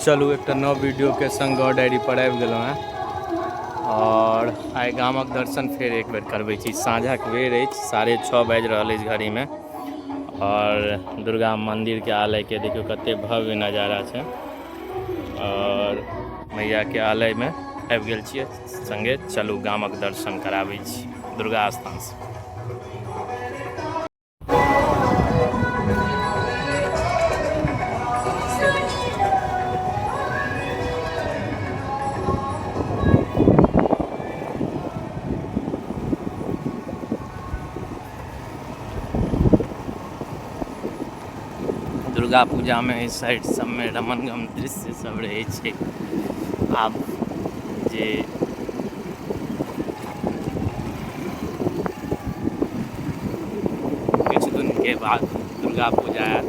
चलू एकटा नव वीडियोके संग गाँव डायरी पर आबि गेलहुँ हेँ आओर आइ गामक दर्शन फेर एक बेर करबै छी। साँझक बेर अछि, 6:30 बाजि रहल अछि घड़ीमे आओर दुर्गा मन्दिरके आलयके देखियौ कते भव्य नजारा छै आओर मैयाके आलयमे आबि गेल छियै। संगे चलू गामक दर्शन कराबै छी दुर्गा स्थानसँ। दुर्गा पूजामे एहि साइड सबमे रमनगम दृश्य सब रहै छै। आब जे किछु दिनके बाद दुर्गा पूजा आयत।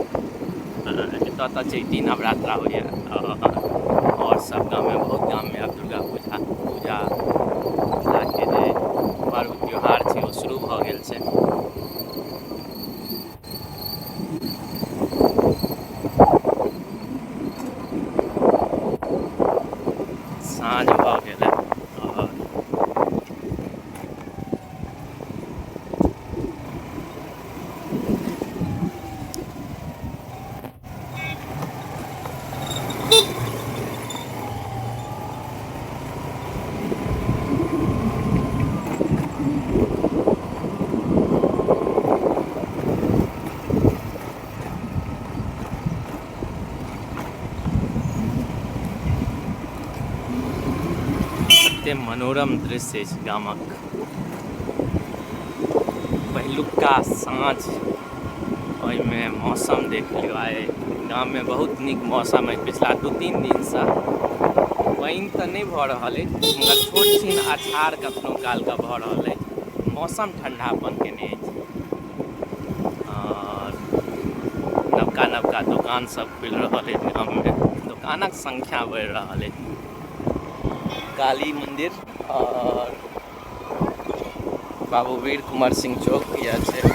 एतऽ तऽ चैती नवरात्रा होइए आओर सब गाममे, बहुत गाममे आब दुर्गा पूजा पूजाके जे पर्व त्योहार छै ओ शुरू भऽ गेल छै। साँझ भऽ गेल आओर कते मनोरम दृश्य अछि गामक। पहिलुका साँझ, ओहिमे मौसम देख लियौ। आइ गाममे बहुत नीक मौसम अछि। पिछला 2-3 दिनसँ पानि तऽ नहि भऽ रहल अछि, मगर छोट छिन अछाड़ कखनो कालके भऽ रहल अछि। मौसम ठण्डापन केने अछि आओर नवका नवका दोकान सब खुलि रहल अछि। गाममे दोकानक संख्या बढ़ि रहल अछि। काली मन्दिर आओर बाबू वीर कुमार सिंह चौक यह छै।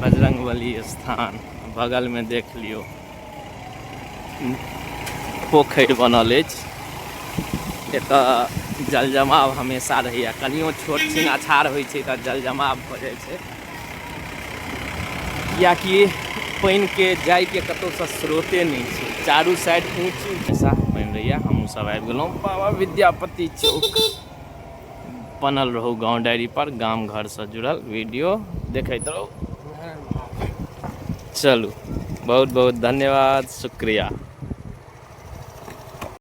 बजरंगबली स्थान बगलमे देख लियौ, पोखरि बनल अछि। एतऽ जल जमाव हमेशा रहैए। कनियो छोट छिन अछार होइ छै तऽ जल जमाव भऽ जाइ छै, किएकि पानिके जाइके कतहुसँ स्रोते नहि छै। चारू साइड ऊँच ऊँच बनि रहैए। हमहूँ सब आबि गेलहुँ बाबा विद्यापति चौक। बनल रहू गाँव डायरी पर, गाम घरसँ जुड़ल वीडियो देखैत रहू। चलू, बहुत बहुत धन्यवाद, शुक्रिया।